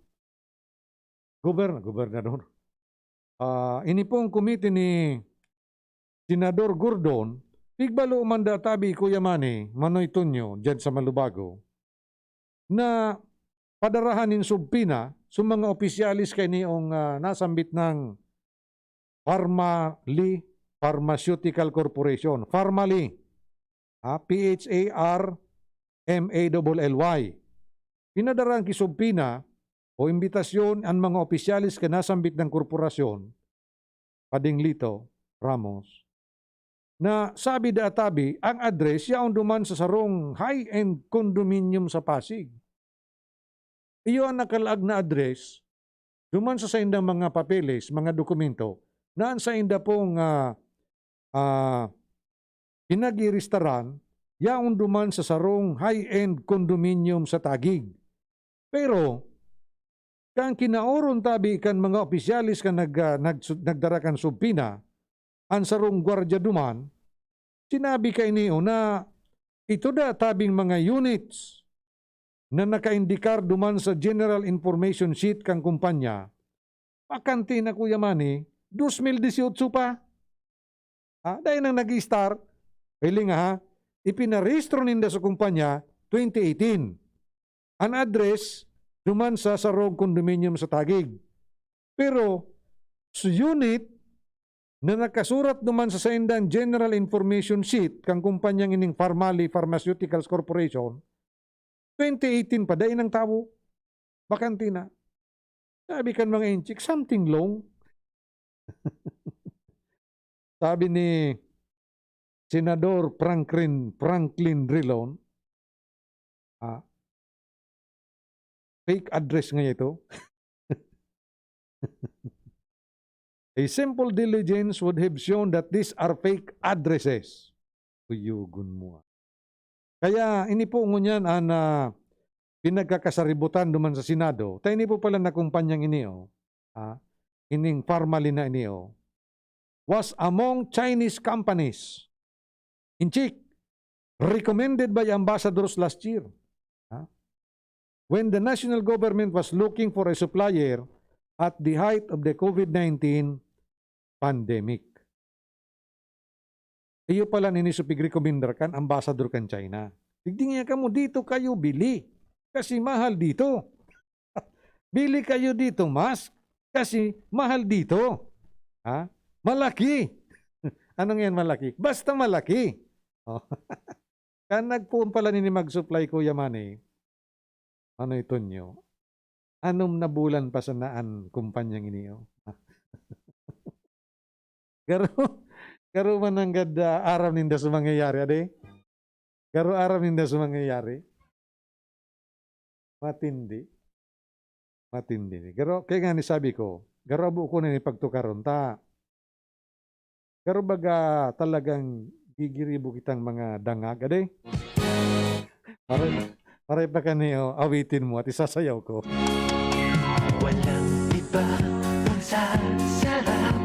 goberna-, gobernador. Ah, ini pong komite ni Senador Gordon, pigbalo man daa tabi, Kuya Manny, Manoy Tonyo, diyan sa Malubago, na padarahan nin subpoena sa mga opisyales kainiyong, ah, nasambit na Pharmali Pharmaceutical Corporation. Pharmali, ah, P H A R M A L L Y. Pinadara ki subpoena o imbitasyon an mga opisyales kan nasambit na korporasyon, Pading Lito Ramos, na sabi daa tabi, ang address yaon duman sa sarong high-end condominium sa Pasig. Iyo an nakalaag na address duman sa saindang mga papeles, mga dokumento, na an sainda pong, ah, ah, pinag-iiristaran yaon duman sa sarong high-end condominium sa Taguig. Pero, kan kinaoron tabi kan mga opisyales kan nag-, ah, nagsu-, nagdara kan subpoena, an sarong gwardiya duman, sinabi kaini na ito daa tabing mga units na nakaindikar duman sa General Information Sheet kan kumpanya, bakanti na, Kuya Manny, dos mil disyotso pa. Ah, dai nang nag-start. Hiling, ha, ipinarehistro ninda sa kumpanya twenty eighteen. An address, duman sa sarong condominium sa Taguig. Pero, sa unit na nakasurat duman sa saindang General Information Sheet kan kumpanyang ining Pharmali Pharmaceuticals Corporation, twenty eighteen pa, dai nang tawo. Bakanti na. Sabi kan mga inchik, "Something long." Sabi ni Senador Franklin, Franklin Drilon, ah, fake address nga ito. A simple diligence would have shown that these are fake addresses. Uyugon mo, ah. Kaya ini po ngunyan an, ah, pinagkakasaributan duman sa Senado. Ta ini po pala na kumpanyang ini, oh, ah, ining Pharmali na ini, oh, was among Chinese companies. Inchik, recommended by ambassadors last year. Ha? When the national government was looking for a supplier at the height of the COVID nineteen pandemic. Iyo pala nini so pigrekomendar kan ambassador kan China. Digdi niya kamo, dito kayo bili. Kasi mahal dito. Bili kayo dito, mask. Kasi mahal dito. Ha? Malaki. Anong yan malaki? Basta malaki. Oh. Kan nagpoon pala nini mag-supply, Kuya Manny, ano ito nyo? Anom na bulan pa sana an kumpanyang ini, oh. Garo, garo man nanggad, ah, aram ninda sa mangyayari, ade? Garo aram ninda sa mangyayari? Matindi. Matindi ni. Garo, kaya nga ni sabi ko, garo abo ko na ni pagtukaron ta. Garo baga talagang gigiribo kitang mga dangag, ade? Maray, maray pa kani, oh, awitin mo at isasayaw ko. Walang iba ang sasarap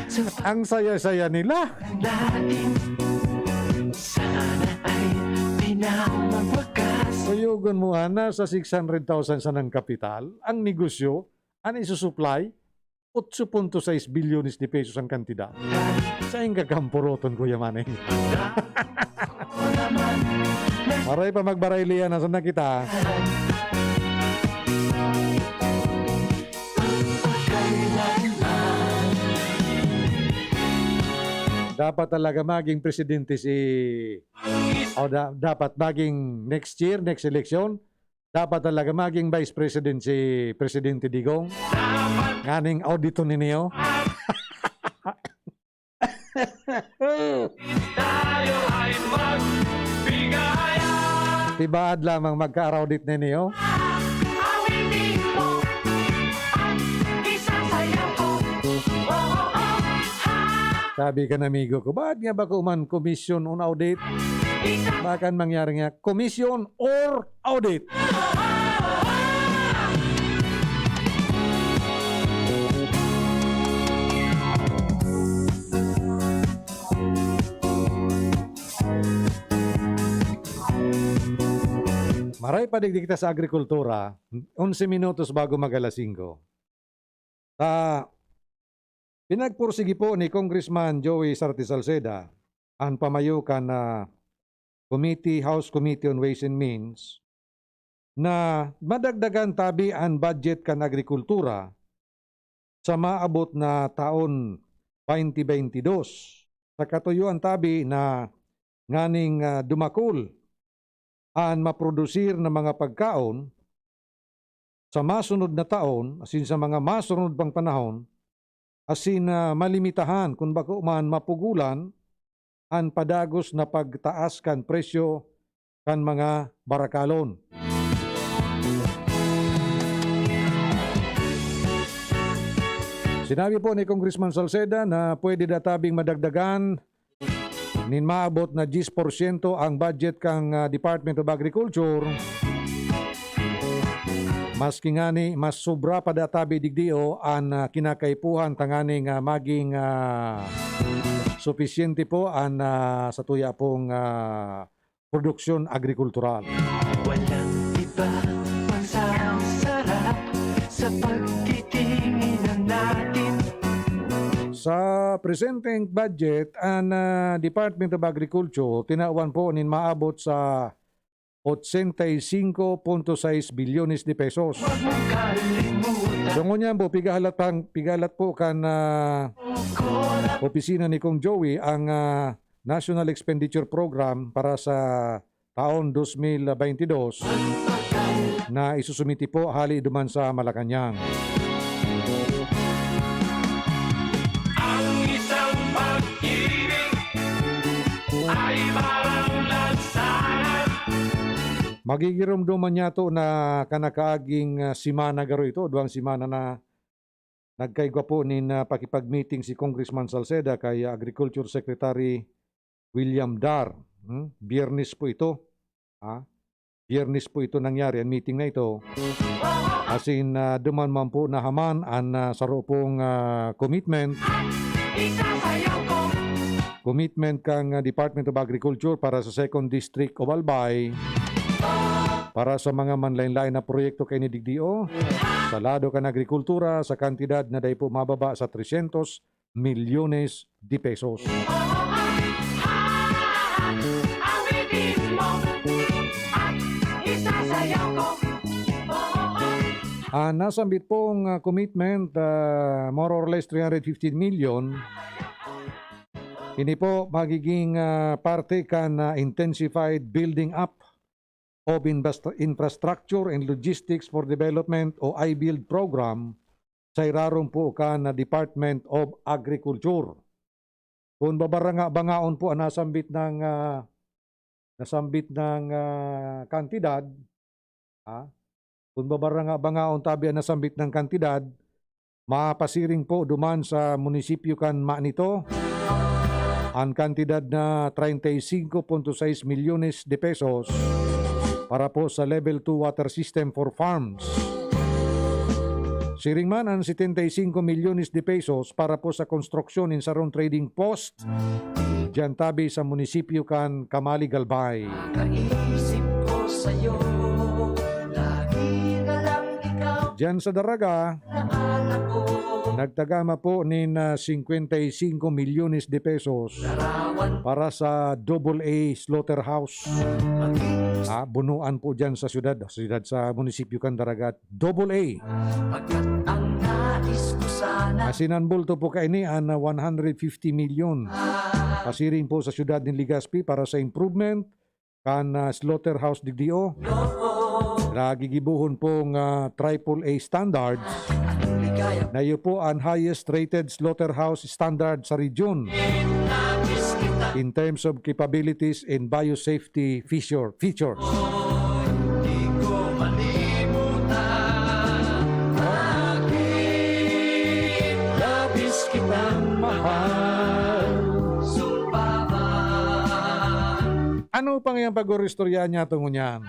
sa Ang saya-saya nila. Dating sana ay pinamagwakas. Kuyogon mo, ana, sa six hundred thousand sanang kapital, ang negosyo, an isusupply, otso punto sais bilyones de pesos ang kantidad. Saen ka kampuroton, Kuya Maneng? Maray pa magbaray liyan, asan na kita? Dapat talaga maging presidente si, o da-, dapat maging next year, next election, dapat talaga maging vice president si Presidente Digong. Nganing auditon ninyo. Tayo ay magbigaya. Tibaad lamang magka-audit ninyo. Awitin mo at isasayaw ko. Oo, oo, ha. Sabi kan amigo ko, "Ba't nga ba ko man commission on audit?" Isa. Baka mangyari nga, commission or audit. Maray pa digdi kita sa agrikultura, onse minutos bago mag alas singko. Ta, pinagpursigi po ni Congressman Joey Sarte Salceda an pamayo kan, ah, Committee, House Committee on Ways and Means na madagdagan tabi an budget kan agrikultura sa maabot na taon twenty twenty-two, sa katuyoan tabi na nganing, ah, dumakul an maprodusir na mga pagkaon sa masunod na taon, asin sa mga masunod pang panahon, asin, ah, malimitahan, kun bako man mapugolan, an padagos na pagtaas kan presyo kan mga barakalon. Sinabi po ni Congressman Salceda na pwede na tabing madagdagan nin maabot na diyes porsyento ang budget kan, ah, Department of Agriculture. Maski ngani, mas sobra pa da tabi digdi o an, ah, kinakaipuhan tanganing, ah, maging, ah, supisyente po an, ah, satuya pong, ah, produksyon agrikultural. Walang iba pang sarap sa pagtitinginan natin. Sa presenteng budget, an, ah, Department of Agriculture tinawan po nin maabot sa ochenta y cinco punto seis bilyones de pesos. Huwag mong kalimutan. So, ngunyan po, pigahalat pang, pigahalat po kan, ah, opisina ni Kong Joey ang, ah, National Expenditure Program para sa taon dos mil baynte dos na isusumiti po hali duman sa Malacañang. Ang isang pag-ibig ay parang lansangan. Magigiromdoman niya to na kanakaaging, ah, semana garo ito, duwang semana na nagkaigwa po nin, ah, pakipag-meeting si Congressman Salceda kay, ah, Agriculture Secretary William Dar. Hmm? Biyernes po ito. Ha? Biyernes po ito nangyari, ang meeting na ito. Asin, ah, duman man po nahaman an, ah, saro pong, ah, commitment. Commitment kan, ah, Department of Agriculture para sa Second District of Albay. Para sa mga manlain-lain na proyekto kaini digdi o sa lado kan agrikultura sa kantidad na dai po mababa sa tresyentos milyones de pesos. Ah, nasambit pong, ah, commitment, ah, more or less three hundred fifteen million. Ini po magiging, ah, parte kan, ah, intensified building up of Invest-, Infrastructure and Logistics for Development o I-BUILD program sa irarom po kan Department of Agriculture. Kun babaranga-bangaon po ang nasambit ng, ah, nasambit ng, ah, kantidad, ha? Kun babaranga-bangaon tabi ang nasambit ng kantidad, mapasiring po duman sa munisipyo kan Manito an kantidad na treinta y cinco punto seis milyones de pesos para po sa Level two Water System for Farms. Siring man an setenta y cinco milyones de pesos para po sa konstruksyon nin sarong trading post diyan tabi sa munisipyo kan Camali, Albay. Kaisip ko sa'yo. Diyan sa Daraga, nagtagama po nin, ah, cincuenta y cinco millones de pesos para sa double A slaughterhouse. Ah, bunuan po diyan sa siyudad, siyudad, sa munisipyo kan Daraga, double A. Pagkat ang nais ko sana. Asinan bulto po kaini an, ah, one hundred fifty million. Pasiring po sa siyudad nin Legazpi para sa improvement kan, ah, slaughterhouse digdi. Nagigibohon pong, ah, triple A standards na iyo po an highest rated slaughterhouse standard sa region in terms of capabilities and biosafety feature, features. Di ko malimutan, bakit labis kitang mahal. Sumpa man. Ano pa ngayang pag-oristorya niya tungo niyan?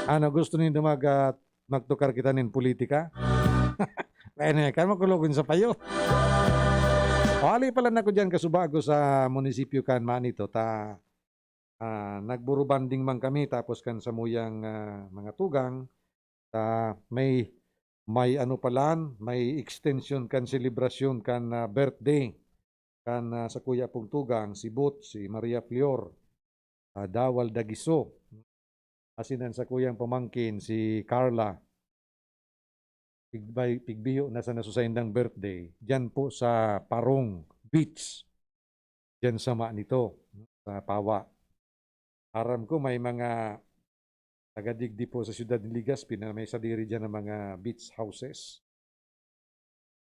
Ano, gusto nindo mag, ah, magtukar kita nin politika? Kaya na yan, kaya makulogon sa payo. O, hali pala na ko dyan, kasubago sa munisipyo kan Manito, ta, ah, nagburubanding man kami, tapos kan samuyang, ah, mga tugang, ta, may, may ano palan, may extension kan selebrasyon kan, ah, birthday kan, ah, sakuya pong tugang, si Bot, si Maria Flor, ah, Dawal Dagiso. Asin an sakuyang pamangkin, si Carla. Pigbay-, pigbiyo na sana sa saindang birthday, diyan po sa Parong Beach, diyan sa Manito, sa Pawa. Aram ko may mga taga digdi po sa siyudad ni Legazpi na may sadiri diyan na mga beach houses.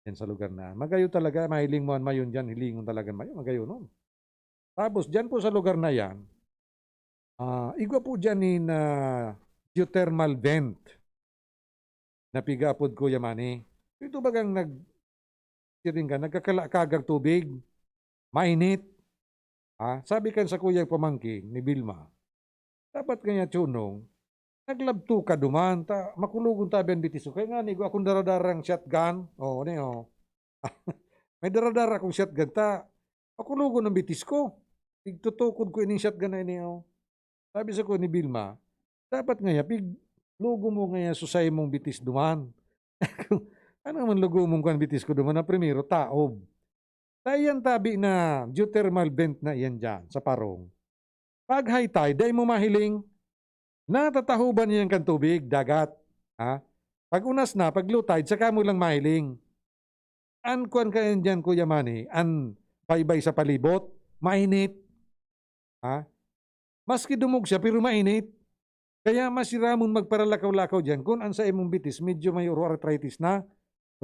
Yan sa lugar na yan. Magayon talaga, mahiling mo an mayon diyan, hilingon talaga mayon, magayon nun. Tapos, diyan po sa lugar na yan, ah, igwa po diyan nin, ah, geothermal vent na piga-apod Kuya Manny. Ito bagang nag-, siring ka, nagkakalakag ang tubig, mainit. Ah, sabi kan sakuyang pamangkin ni Vilma, "Dapat kaya, Chonong, naglabto ka duman, ta makulogon tabi an bitis ko. Kaya ngani, igwa akong daradarang shotgun." Oh, ano yun? May daradara akong shotgun, ta makulogon ang bitis ko. Pigtutukod ko ining shotgun na ini, oh. Sabi sa ko ni Vilma, "Dapat ngaya, piglugo mo ngaya susay mong bitis duman." Ano man lugomon ko ang bitis ko duman? Na primero, taob. Sa iyan tabi na geothermal vent na iyan diyan, sa Parong. Pag high tide, dai mo mahiling. Natatahoban iyan kan tubig, dagat. Ha? Pag unas na, pag low tide, saka mo lang mahiling. An kuwan kayan diyan, Kuya Manny, an baybay sa palibot, mainit. Ha? Maski dumog siya, pero mainit. Kaya masiramon magparalakaw-lakaw diyan kun an saimong bitis medyo may uro-, arthritis na,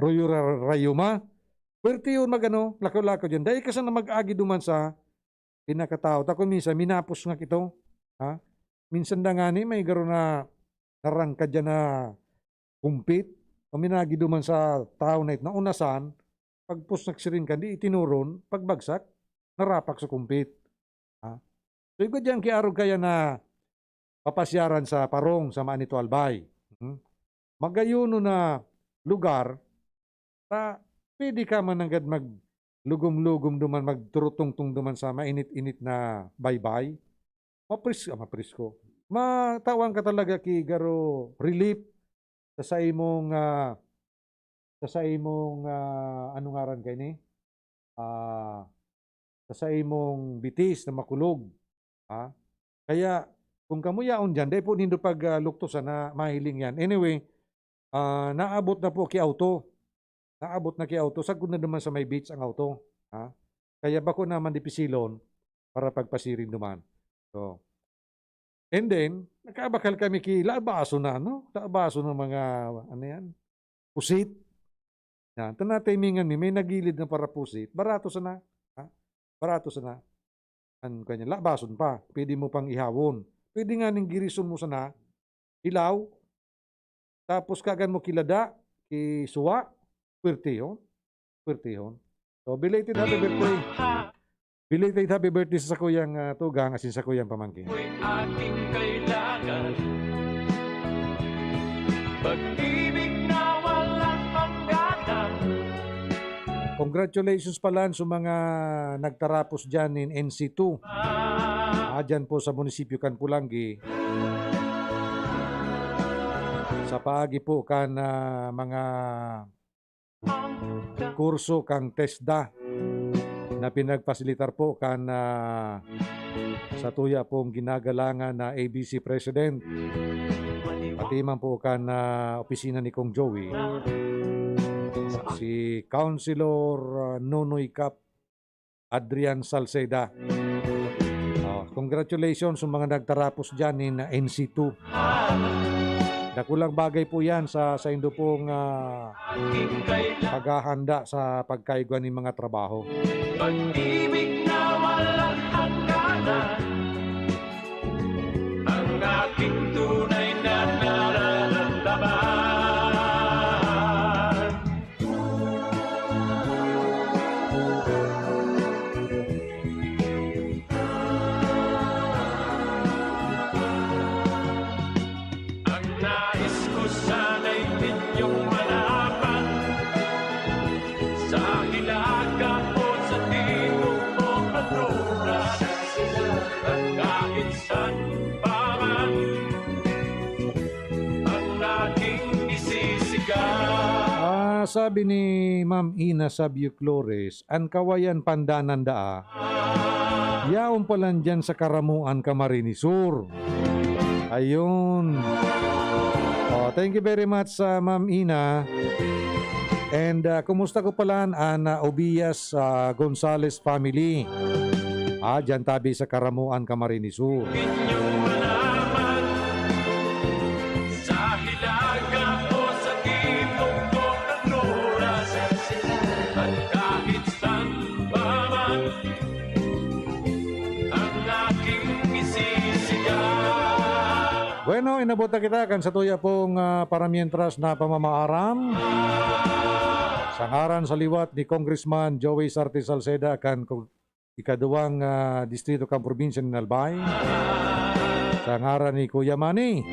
rayuma. Puwerte yun mag-ano, lakaw-lakaw diyan. Dai ka sana mag-agi duman sa pinakatahaw. Ta kun minsan, minapos nga kito. Ha? Minsan da ngani, may garo na narangkad diyan na kumpit. Kun minagi duman sa tahaw na ito, naunasan, pagpos nagsiring kan, di itinuron, pagbagsak, narapak sa kumpit. Ha? So, igwa diyan ki arog kaya na papasyaran sa Parong, sa Manito Albay. Hmm? Magayonon na lugar, ta pwede ka man nanggad maglugom-lugom duman, magturutungtong duman sa mainit-init na baybay. Mapres-, ah, mapresko. Matawan ka talaga ki garo relief sa saimong, ah, sa saimong, ah, ano ngaran kaini? Ah, sa saimong bitis na makulog. Ha? Kaya, kung kamo yaon diyan, dai po nindo pag, ah, luktosan na mahiling yan. Anyway, ah, naabot na po ki auto. Naabot na ki auto. Sagkod na duman sa may beach ang auto. Ha? Kaya bako naman dipisilon para pagpasiring duman. So, and then, nakabakal kami ki labaso na, no? Labaso ng mga, ano yan? Pusit. Yan. Tanatimingan mi, may nagilid na para pusit. Barato sana. Ha? Barato sana. An kanya, labason pa. Pwede mo pang ihawon. Pwede nga ning girison mo sana, hilaw. Tapos kagan mo kilada, kisuwa. Puwerte yun. Puwerte yun. So, belated happy birthday. Belated happy birthday sa sakuyang, ah, tugang, asin sakuyang pamangkin. Ako'y aking kailangan. Pag-ibig na walang hangganan. Congratulations pala sa mga nagtarapos dyan in N C two. Ah, dyan po sa munisipyo kan Polangui. sa paagi po kan, ah, mga kurso kan TESDA na pinagpasilitar po kan, ah, satuya pong ginagalangan na A B C President, pati man po kan, ah, opisina ni Kong Joey, si Councilor, ah, Nonoy Cap Adrian Salceda. Oh, congratulations sa mga nagtarapos diyan in, ah, N C two. Dakulang bagay po yan sa, sa indo pong, ah, paghahanda sa pagkaigwa nin mga trabaho. Pag-ibig na walang hangganan, ang aking tunay na nararamdaman. Ang nais ko sana'y inyong malaman, sa hilaga o sa timog o kanluran, at kahit saan pa man, ang aking isisigaw. Ah, sabi ni Ma'am Ina Sabio Flores, an kawayan pandanan daa, yaon pa lang diyan sa Karamoan, Camarines Sur. Ayun. Oh, thank you very much, ah, Ma'am Ina. And, ah, kumusta ko pala an, ah, Obias, ah, Gonzales family? Ah, diyan tabi sa Karamoan, Camarines Sur. Inyong malaman, sa hilaga o sa timog o kanluran, at kahit saan pa man, ang aking isisigaw. Bueno, inabot na kita kan satuya pong, ah, paramientras na pamamaaram. Sa ngaran sa liwat ni Congressman Joey Sarte Salceda kan Ko-, ikaduwang, ah, distrito kan probinsya nin Albay. Sa ngaran ni Kuya Manny.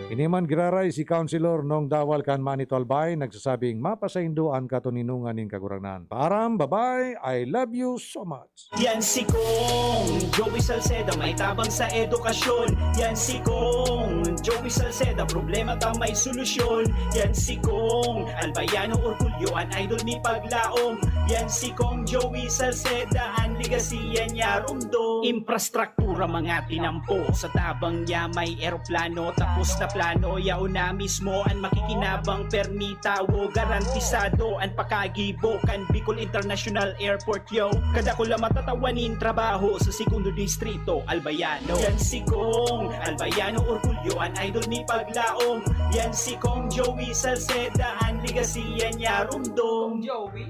Ini man giraray si Councilor Nong Dawal kan Manito Albay, nagsasabing, "Mapasaindo an katoninongan nin Kagurangnan." Paaram, bye-bye, I love you so much. Yan si Kong Joey Salceda, may tabang sa edukasyon. Yan si Kong Joey Salceda, problema ta may solusyon. Yan si Kong Albayano Orgulyo, an idol ni Paglaom. Yan si Kong Joey Salceda, an legacy yan niya rumdom. Infrastruktura, mga tinampo, sa tabang niya may eroplano. Tapos na plano, yaon na mismo an makikinabang, permi tawo, garantisado an pakagibo kan Bicol International Airport, yo. Kadakula matatawa nin trabaho sa Segundo Distrito, Albayano. Yan si Kong Albayano Orgulyo, an idol ni Paglaom. Yan si Kong Joey Salceda, an legacy yan niya rumdom. Joey?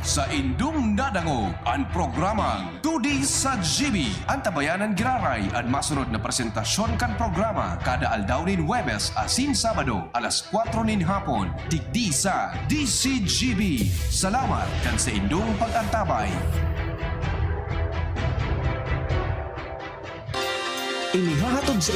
Sa indong nadangog an programang Todi sa G B, an tabayanan giraray an masunod na presentasyon kan programa kada aldaw nin Huwebes asin Sabado, alas kwatro nin hapon, digdi sa D C G B. Salamat kan saindong pag-antabay. Inihahatod sa